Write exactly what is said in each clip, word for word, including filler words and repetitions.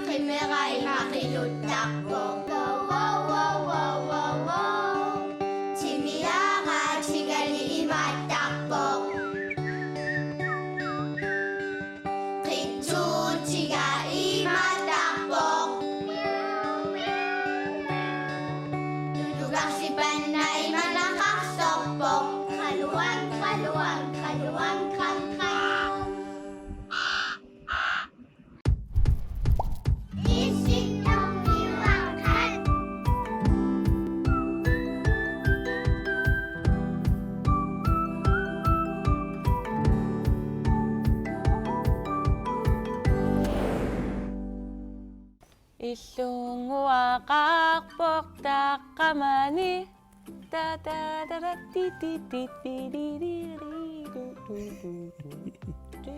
Qimera ima qinuttarpoq. Wow, wow, wow, wow, wow, wow. Timiaga tigani imaattarpoq. Qitsuutiga imaattarpoq. Tutugarsipanna imanaqarsorpoq. Qaluang, qaluang, qaluang, qam, qam. Illunnguaqarpoq taqqamani. Ta, ta, ta, ta, ti, ti, ti, ti, ti, ti, ti, ti, tu, tu, tu, tu, tu.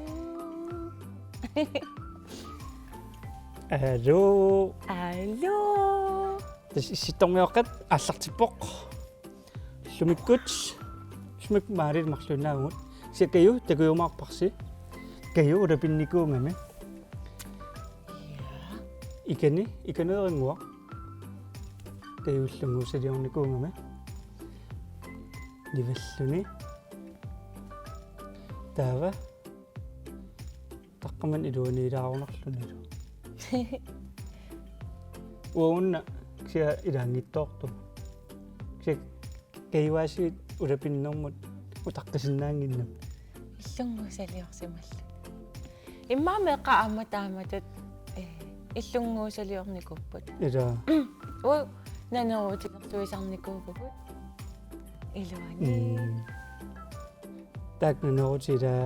Aluu. Aluu. Tassa Issittormioqqat aallartippoq. Illumikkut. Illumikkut Maaril marluinnaavugut. Kisianni Kaju takujumaarparsi. Kaju ulapinnikuugami. Ja. Ikani, ikaneerinnguaq. Kaju illunnguusaliornikuugami. Nivalluni. Taava. Taqqamani iluaniilaarunarlunilu. Uagunna kisianni ilaanngitsoortumik. Kisianni Kaju aasiit ulapinnermut utaqqisinnaannginnami. Illunnguusaliorsimalluni. Immaqa meeqqat aamma taamatut, eh, illunnguusaliornikuupput. Ilaa. Uagut naneruutilersuisarnikuuvugut. Iluani. Mm. Taakku naneruutit ilaa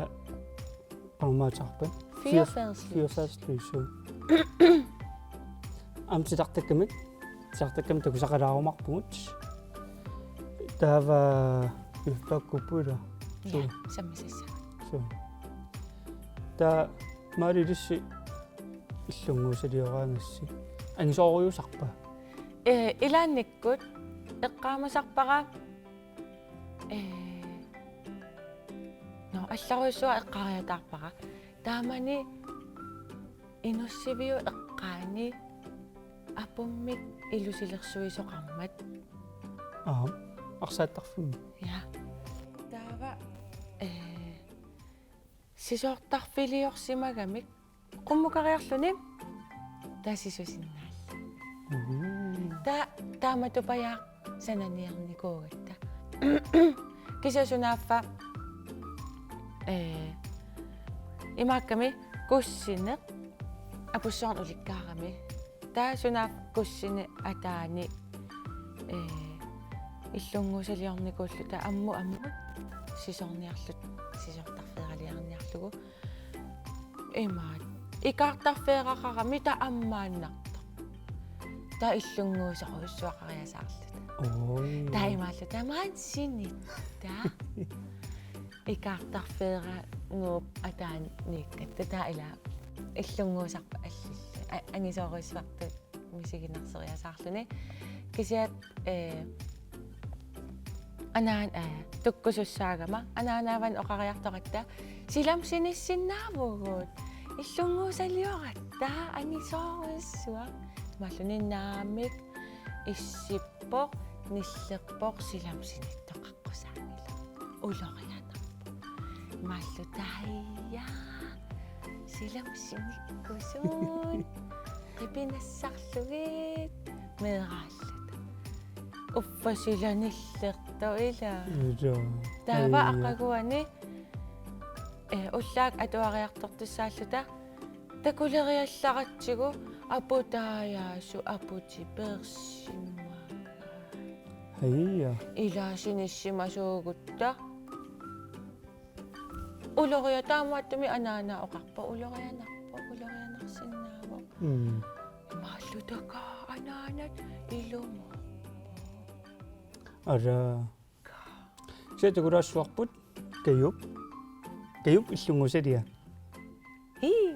qanormaatigaarpat? Fyrfærdslyst. Fyrfærdslyst. Aamma titartakkamik. Titartakkamik takusaqalaarumaarpugut. Taava illuaqquppuila. Ja, suu. Sammisassaaq. Suu. Taava Maaril ilissi illunnguusalioraangassi. Angisoorujussuusarpa? Eh, ilaannikkut eqqaamasarpara, eh, nå, allarujussuaq eqqaariataarpara. Taamani inussiviup eqqaani apummik ilusilersuisoqarmat. Aap, arsaattarfimmi. Ja. Taava, eh, sisoortarfiliorsimagamik qummukariarluni taava sisusinnaalluni. Mhm. Taava taamatupajaaq sananiarnikuugatta. Kisianni sunaaffa, eh, imaakkami kussineq apussuarnik ulikkaarami. Taava sunaaffa kussineq ataani, eh, illunnguusaliornikuulluta ammut ammut sisorniarluta, sisortarfeeraliarniarlugu. Imaat. Ikaartarfeeraqarami taava ammaannartoq. Taava illunnguusorujussuaqariasaarluta. Oi. Taava imaalluta maani sinitta. Ikaartarfeeraannguup ataaniikkatta taava ilaa illunnguusarput allillu. A-, angisoorujussuartut misiginarseriasaarluni. Kisianni, eh, anaan-, eh, tukkusussaagama anaanaavani oqariartoratta silamut sinissinnaavugut. Illunnguusalioratta angisoorujussuaq. Imaalluni naamik, issippoq, nillerpoq, silamut sinittoq qaqqusaanngilaq. Ulorianarpoq. Imaalluta aajaa. Silamut sinikkusuut. Qipinassarlugit meeraalluta. Uffa sila nillertoq ilaa. Ilaa. Taava aajaa. Aqaguani, eh, ullaakkut atuariartortussaalluta. Takuleriallaratsigu aputaajaasu aputit peersimagaat. Aajaa. Ilaa sinissimasuugutta. Ulorianarpoq taamaattumik anaana oqarpoq ulorianarpoq, ulorianarsinnaavoq. Mm. Imaalluta anaanat ilumoorpoq. Ara. Kisianni takulaassuarput Kajup. Kajup illunnguusalia. Hii.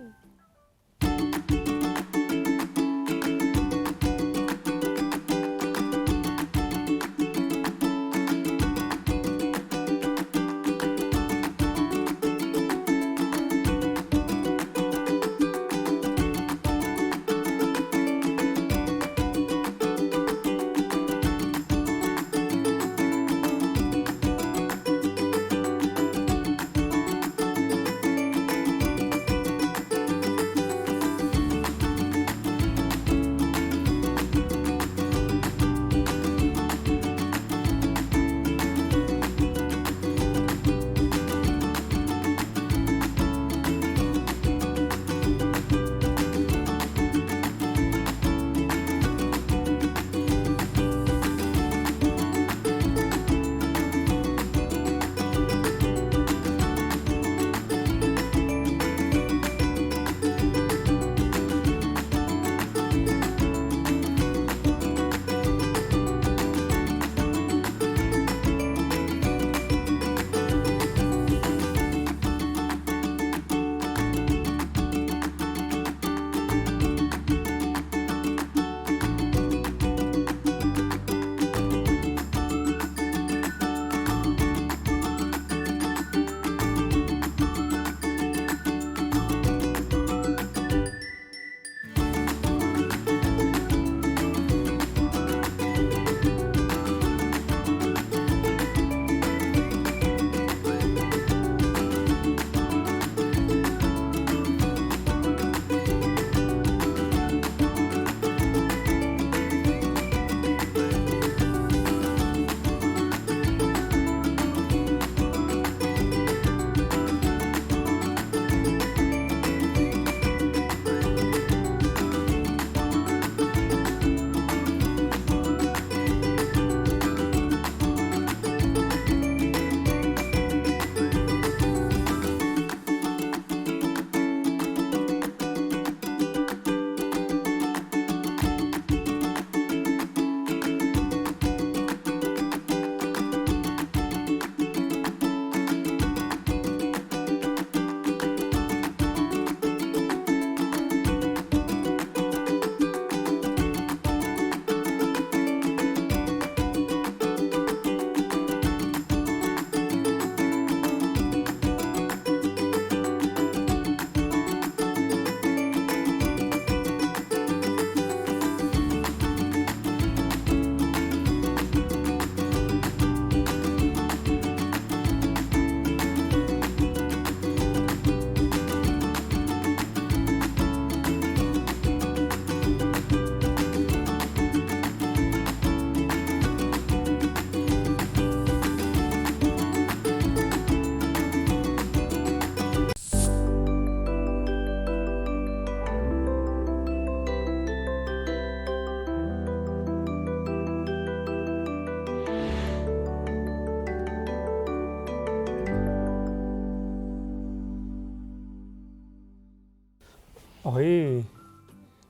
Oj.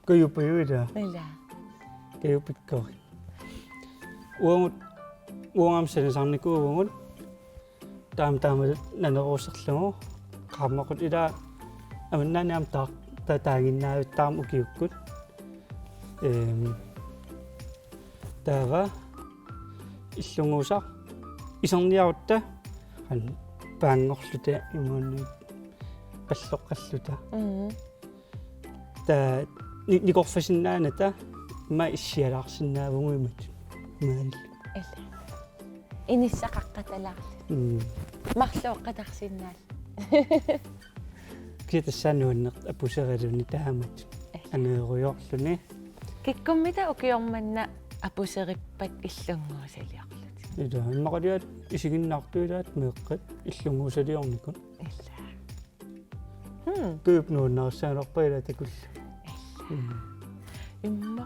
Kujuppiuita. Ila. Kujuppikkori. Uagut, uagut aamma sanasarnikuuvugut. Taama taama naneruuserlugu. Qaammakkut ila amannaani aamma taa-, taa-, taaginnaavittaarami ukiukkut. Ehm, taava illunnguusaq iserniarutta, an-, paanngorluta imaluunniit palloqqalluta. Mm. Taava ni-, nikorfasinnaanata immaqa issialaarsinnaavugut imatut. Maanillu. Ila. Inissaqaqqatalaarluta. Mm. Marluk oqatarsinnaalluta. Kisianni tassa nuanneq apuseraluni taamatut. Ila. Aneerujoorluni. Kikkummita ukioq manna apuserippat illunnguusaliorlutit? Ila, immaqaliaat isiginnaartuilaat meeqqat illunnguusaliornikut. Ila. Hmm. Kujup nuannarisaanerpaa ila takullugu. Ila. Hmm. Imma.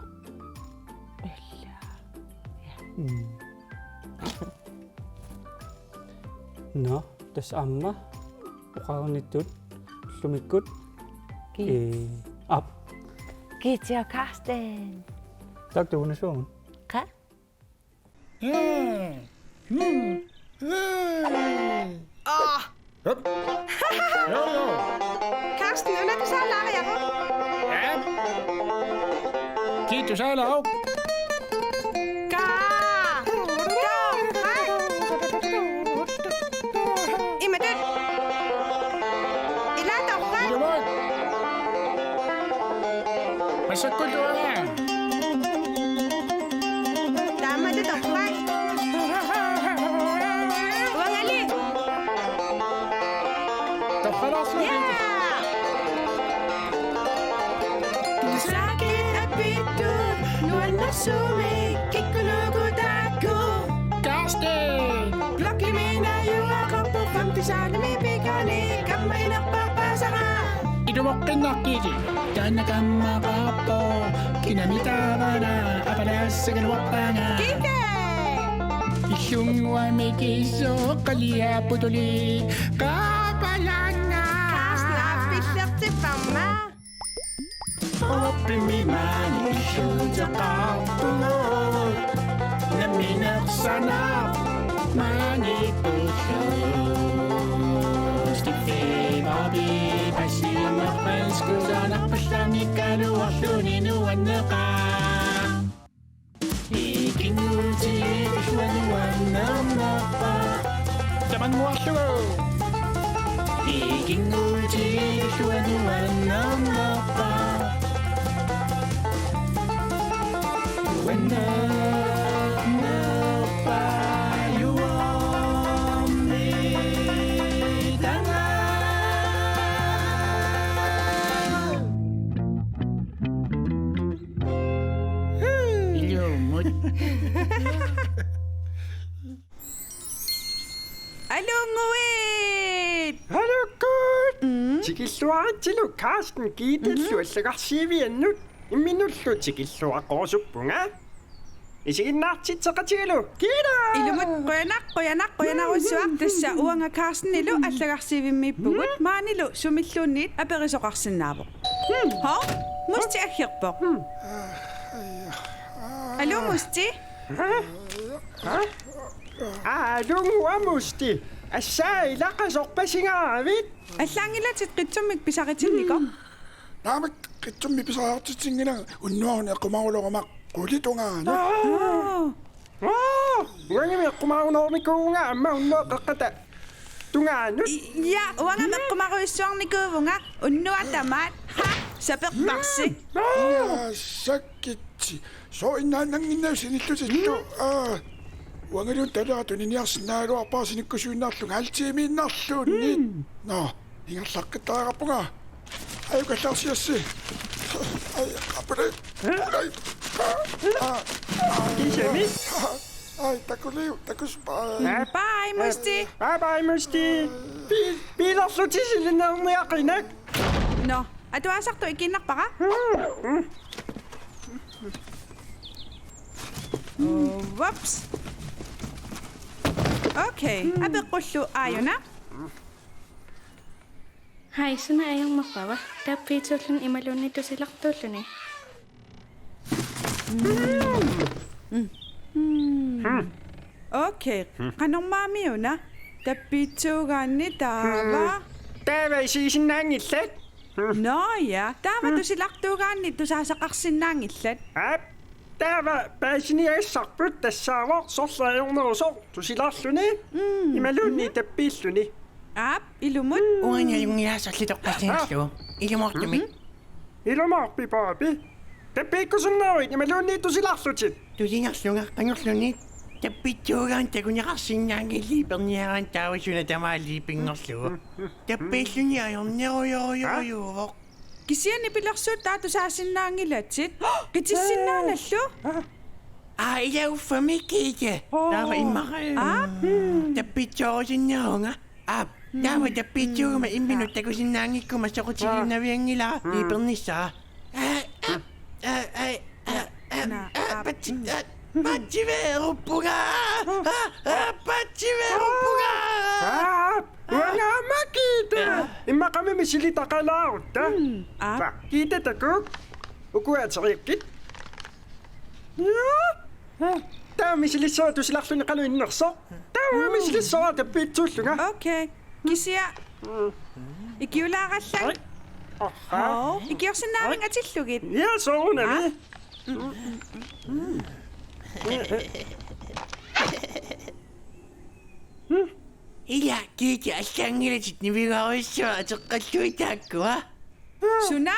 Ila. Ja. Hmm. Nå, tassa aamma oqarnittut ullumikkut. Kiit. Ee, aap. Kiitia Karsten. Taakku tunisuugut. Qaa? Aa. Hup. Jo, jo. Karsten, una tusaalaareeruk? Ja. Kiit tusaalaaruk? Kaa. Torrak. Imatut. Ila torrak. Ilumoorpoq. Massakkullu uanga. Taamatut torrak. Uangali. Torralaarsuaq. Ja. Tusaqarpit apittut nuannersuumik kikkunuku taakku. Karsten! Blokkimi najugaqarpoq femte saalimi pikani kammaginerpaasara. Ilumoqqinnaqqili. Taanna kammaqarpoq, kinami taavana, apalassagaluarpaanga. Kike! Illunnguamik isoq qaliaputuli, qaapalanga. Kaasnaap pillertipparma. Oppimi maani illuuteqarpugut. Nammineq sanaa maani pullu. Skiffi babi, passiunerpanskusanarpallamikkaluarluni nuanneqaaq. Ikinnguutigilluanuannarnerpa. Tamanguarlugu. Ikinnguutigilluanuannarnerpa. Nuannerpa juormi tanga. Ilumut. Aluunnguit! Aluukkut! Mm. Tikilluaritsilu Karsten Giitillu allagarsiiviannut imminullu tikilluaqqorusuppunga. Isiginnaartitseqatigalu. Kiitaa! Ilumut qujanaq, qujanaq, qujanarsuaq. Tassa uanga Karstenilu allagarsiivimmiippugut. Mm. Maanilu sumilluunniit aperisoqarsinnaavoq. Mm. Hov? Musti aggerpoq. Mm. Aluu, Musti? Aa, aluunnguaq Musti. Assaa, ilaqasorpasingaavit? Allaanngilatit qitsummik pisaritinnikoq. Mm. Naamik, qitsummik pisariartitsinngilara, unnuaruni eqqumaaruloruma qulit tungaanut. Aa. Aa. Aa, uangami eqqumaarunikuuvunga aamma unnuap qeqqata tungaanut. I-, ja, uangami eqqumaarujussuarnikuuvunga unnuaq tamaat. Ha, saperparsi. Aa, sakkitsi. Sooq innaannannginnavit sinillutittu? Mm. Aa. Uangaluunniit talera tuniniarsinnaagaluarpara sinikkusuinnarlunga halv timiinnarluunniit. Mm. Nå, ingerlaqqittariaqarpunga. Ajukallaarsiassi. Ai, apulai. Apulai. Aa, aa. Kisimi? Ai, takuliu, takuspa. Bye, Musti. Bye bye, Musti. Pi-, piilerlutit silinnerniaqinak. Nå, atuasartut ikiinnarpara? Oh, whoops. Okay, apeqqullu aajuna. Hej, suna ajornerpava? Tappiitsuulluni imaluunniit tusilartuulluni. Okay, qanormaamiuna? Tappiitsuugaanni taava. Taava isigisinnaanngillat? Nå ja, taava tusilartuugaanni tusaasaqarsinnaanngillat? Aap, taava paasiniagassarput tassaavoq sorleq ajornerusoq tusilarluni, imaluunniit tappiilluni. Aap, ilumut. Uani ajunngilaq sorleq toqqassinillugu. Ilumoortumik. Ilumoorpit, Paapi? Tappiikkusunneruit imaluunniit tusilarlutit? Tusilarlunga, qanorluunniit? Tappiitsuugaanni takuneqarsinnaanngillat, liiperniaraanni taava suna tamaat liipinngerlugu. Tappiilluni ajornerujorujorujuuvoq. Kisianni pilersuut taava tusaasinnaanngilatit? Qitissinnaanallu? Aa, ila uffa Mikiita. Taava immaqa. Aa? Tappiitsoorusinnaavunga. Aap, taava tappiitsuuguma imminut takusinnaanngikkuma soqutigiinnavianngilara liipernissara. Aa, aa, aa, aa, aa, aa, patsi-, aa, patsiveeruppunga. Aa, aa, patsiveeruppunga. Aap, uanga Mikiita. Immaqami misilitaqalaarutta. Aap. Mikiita, takuuk. Ukua ateriakkit. Taava misilissavara tusilarluni qanoq innersoq. Taava misilissavara tappiitsuullunga. Okay. Kisianni. Ikiulaarallarlanga. Aha. Hov. Ikiorsinnaavinnga atillugit. Ja, soorunami. Aa. Ila, Kiiti, allaanngilatit niviugarujussuaq atoqqallugit taakkua. Suna?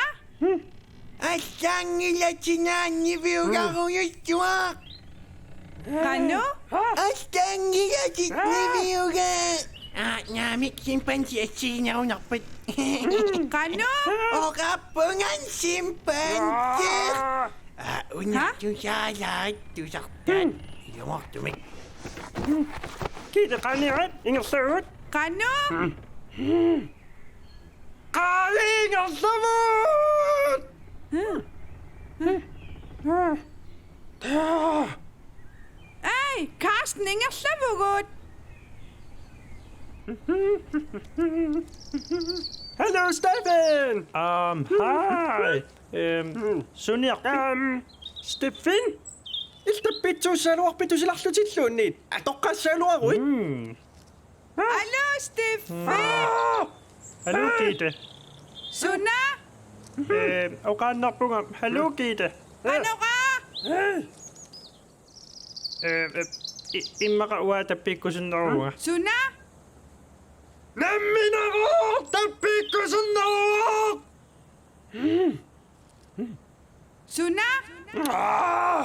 Allaanngilatit niviugarujussuaq. Qanoq? Allaanngilatit niviuga-. Aa, naamik, chimpansi assiginerunarpat. Qanoq? Oqarpunga chimpansi. Aa, una. Ha? Tusaalaat, tusartaat. Ilumoortumik. Kiiti, qaaniarit ingerlavugut. Qanoq? Qaaniarit ingerlavugut! Ei, Carsten, ingerlavugut! Hallo, Steffen! Um, hej. Øhm, suniarpit? Øhm, Steffen? Illit tappiitsuussagaluarpit tusilarlutilluunniit? Atoqqaassagaluaruit? Mm. Hallo, Steffen! Hallo, Kiiti. Suna? Øhm, oqaannarpunga. Hallo, Kiiti. Qanoq? Øhm, øhm, i-, immaqa uanga tappiikkusunneruvunga. Suna? Nammineq tappiikkusunneruvoq! Suna? Aa!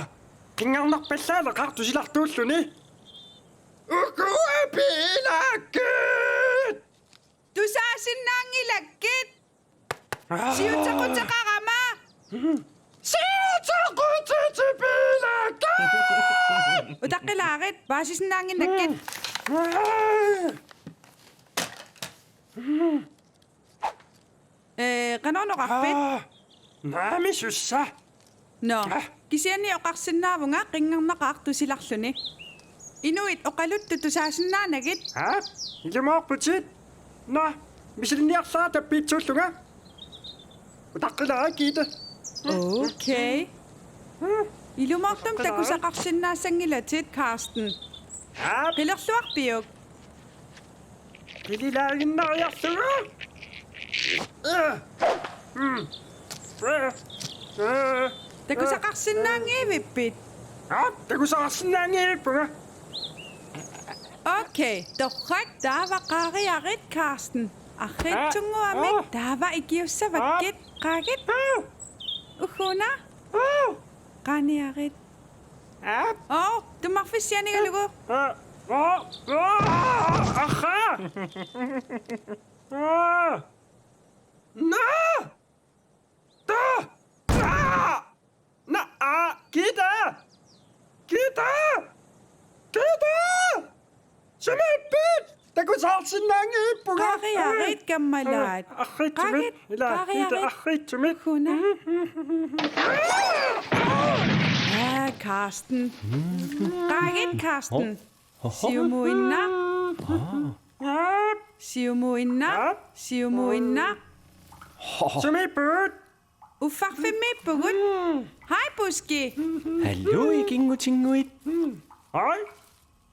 Qinngarnarpallaaleqaaq tusilartuulluni. Ukua piilaakkit! Tusaasinnaanngilakkit! Aa! Siutequteqarama! Siutequtitipiilaakkit! Utaqqilaarit, paasisinnaannginnakkit. Aa! Ee, qanoq oqarpit? Aa, naamik sussa. Nå, aa, kisianni oqarsinnaavunga qinngarnaqaaq tusilarluni. Inuit oqaluttut tusaasinnaanagit. Aa, ilumoorputit. Nå, misilinniarlara tappiitsuullunga. Utaqqilaarit, Kiiti. Okay. Ilumoortumik takusaqarsinnaassanngilakka, Carsten. Aa. Qilerluarpiuk? Qililaaginnariarlugu. Takusaqarsinnaanngivippit? Aa, takusaqarsinnaanngivippunga. Okay, torrak, taava qaariarit, Carsten. Arriitsunnguamik, aa, taava ikiussavakkit, aa, qaagit. Aa. Ugguuna. Aa. Qaaniarit. Aa. Oo, tummarfissianigalugu. Aa. Aa. Aa. Aha. Aa. Naa. Ta! Aa! Na, aa, Kiiti! Kiiti! Kiiti! Sumiippit? Takusaqarsinnaanngivippunga. Qaariarit kammalaat. Arriitsumik. Qaagit, ila, Kiiti, qaariarit. Arriitsumik. Ugguuna. Aa, Carsten. Qaagit, Carsten. Oho. Siumuinnaq. Aa. Aa. Siumuinnaq, aa? Siumuinnaq. Sumiippugut? Uffarfimmiippugut. Hej, Puski. Hallo, ikinngutinngui. Hej.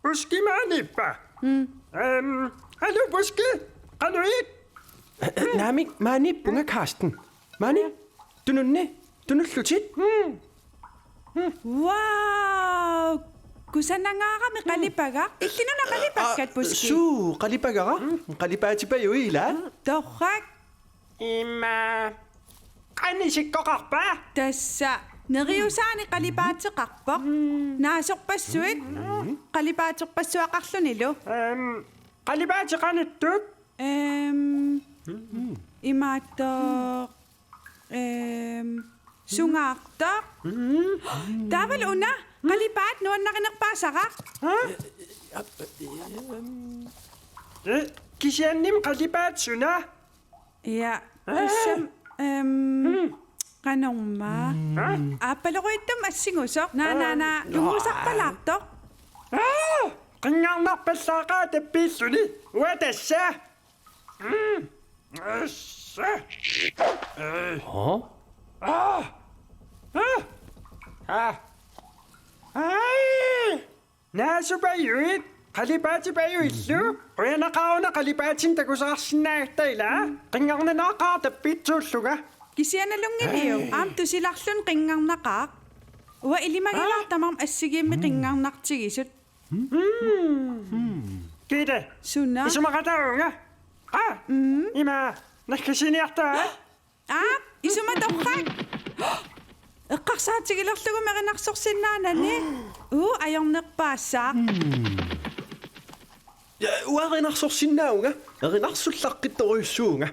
Puski maaniippa? Mm. Ehm, hallo, Puski. Qanuit? Naamik, maaniippunga, Carsten. Maani? Tununni? Tunullutit? Wow! Kusanangaarami qalipagaq. Illit una qalipakkat, Puski? Suu, qalipagara? Qalipaatipajuit, ilaa? Torrak. Ima. Qanoq isikkoqarpa? Tassa. Neriusaani qalipaateqarpoq. Naasorpassuit. Qalipaaterpassuaqarlunilu. Ehm, qalipaatit qanittut? Ehm, imaattoq. Ehm, sungaartoq. Taavalu una, qalipaat nuannarinerpaasara. Ha? Eh, kisianni qalipaat suna? Ja, tassami, ehm, qanormaa. Ha? Aappalorujuttumik assigusoq. Naa, naa, naa, tunngusarpalaartoq. Aa, qinngarnarpallaaqaaq tappiilluni. Uanga tassa. Mm. Assa. Eh. Huh? Ah. Ah. Ah. Ai. Naasupajuit, qalipaatipajuillu. Qujanaqaaq una qalipaatinik takusaqarsinnaagatta, ilaa. Qinngarnaqaaq tappiitsuullunga. Kisianni nalunngiliuk? Ai. Aamma tusilarluni qinngarnaqaaq. Uanga ilimagilaartoq tamarmik assigiimmik qinngarnartigisut. Mm. Gitte. Suna? Isumaqataavunga. Aa. Mm. Ima, nakkassiniartaa. Aa, isuma torrak. Eqqarsaatigilerlugu erinarsorsinnaanani. Uu, ajornerpaassaaq. Mm. Ja, uanga erinarsorsinnaavunga. Erinarsullaqqittorujussuuvunga.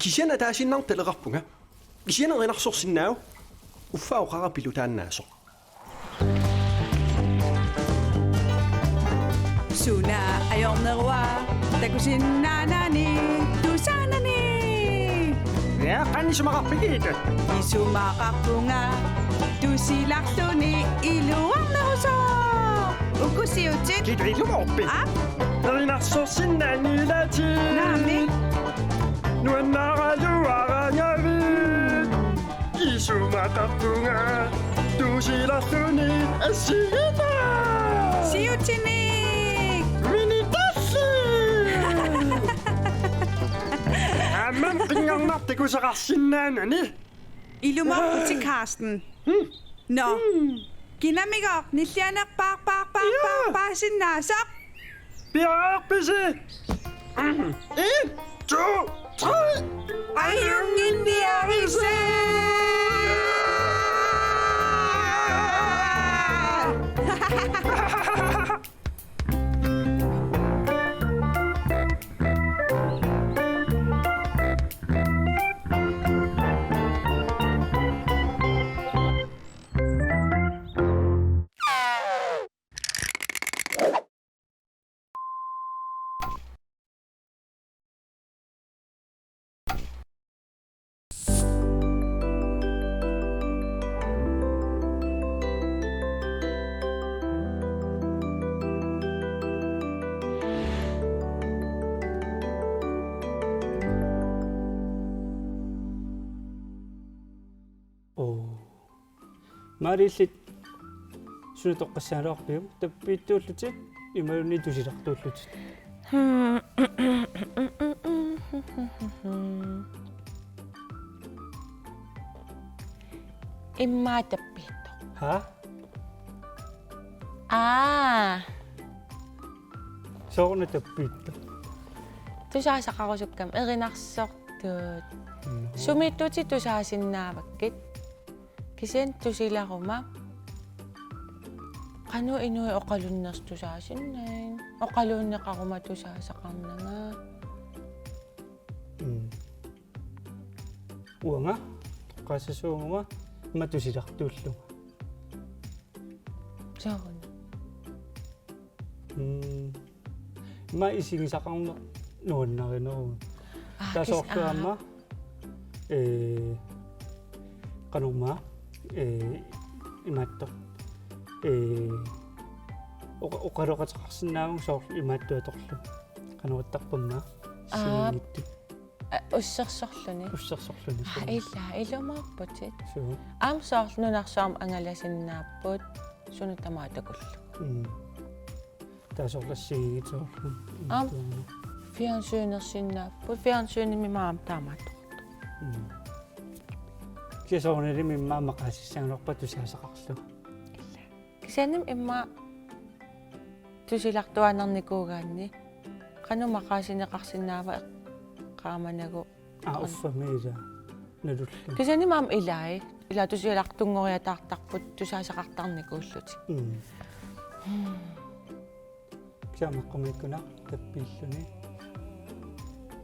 Kisianni ataasiinnarnik taleqarpunga. Kisianni erinarsorsinnaavoq. Uffa oqarapilutaannaasoq. Suna ajornerua takusinnaanani tusaanani. Ja, qanoq isumaqarpigit? Isumaqarpunga tusilarluni iluarnerusoq. Uku siutit? Gitte, ilumorpit? Aap. Erinarsorsinnaanani ilaatit. Naamik. Nuannaraluaraangavit. Isumaqarpunga tusilarluni assigiinnaq. Siutinik. Minitalli. Aamma qinngarnartoq takusaqarsinnaanani. Ilumoorputit, Carsten. Hmm. Nå. Hmm. Kinamigooq nillianerpaarpaarpaarpaarsinnaasoq. Piareerpisi? En, to, tre. Ajunnginniarisi! Oo. Maali, illit suna toqqissagaluarpiuk? Tappiittuullutit imaluunniit tusilartuullutit? Immaqa tappiittoq. Haa? Aa. Sooruna tappiittoq? Tusaasaqarusukkama erinarsortut. Nå. Sumiittutit tusaasinnaavakkit? Kisianni tusilaruma. Qanoq inuit oqalunnersut tusaasinnaat? Oqalunneqaruma tusaasaqarnanga. Mm. Uanga toqqassasuugama immaqa tusilartuullunga. Sooruna? Mm. Immaqa isigisaqarneq nuannarineruvoq. Aa, taava kis-, soorlu aamma, aa, ee, qanormaa, ee, imaattoq. Ee, oqa-, oqaloqateqarsinnaavunga soorlu imaattoq atorlugu. Qanoq ittarpamma. Aap. Sininngitsup. Aa, ussersorluni. Ussersorluni. Aa, ila, ilumoorputit. Suu. Aamma soorlu nunarsuarmi angalasinnaapput, suna tamaat takullugu. Mm. Taava soorlu assigiinngitsoorluni. Aamma. Tuuma. Fjernsynersinnaapput, fjernsynimi aamma taamaattoq. Mm. Kisianni soorunalimi immaqa maqaasissagaluarpat tusaasaqarlugu. Ila. Kisianni immaqa tusilartuaannarnikuugaanni qanoq maqaasineqarsinnaava eqqaamanagu. Aa, uffami ila. Nalulli. Kisianni aamma ilai. Ila tusilartunngoriataartarput tusaasaqartarnikuullutik. Mm. Kisianni aamma eqqumiikkunarpoq tappiilluni.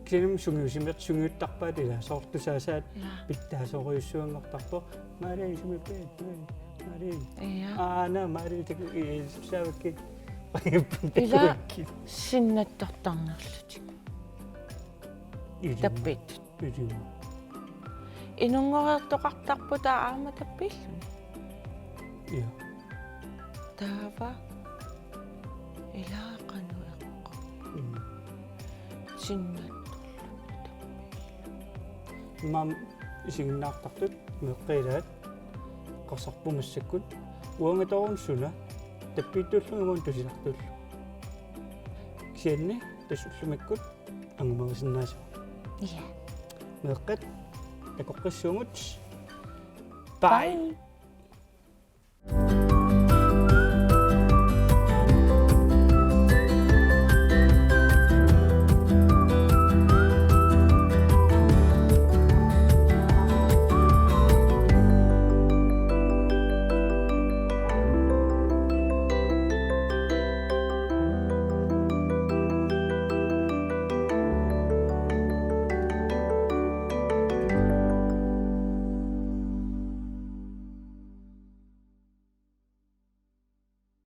Kisianni sungiusimer-, sungiuttarpaat ila soorlu tusaasaat. Ila. Pitsaasorujussuanngortarpoq. Maali sumi peet, maali. Ila. Aa, naa, maali taku-, i-, i-, saavakki. Ila. Takuakki. Sinnattortarnerlutik. Ilumut. Tappiit. Ilumut. Inunngoreertoqartarputa aamma tappiilluni. Ila. Taava. Ila qanoq eqqu. Mm. Sinnattorlutik tappiilluni. Maani isiginnaartartut meeqqat ilaat eqqarsarput massakkut. Uanga taava suna. Tappiittuullunga uanga tusilartuullunga. Kisianni tassa ullumikkut angumerisinnaassavat. Ila. Meeqqat, takoqqissuugut. Bye. Bye.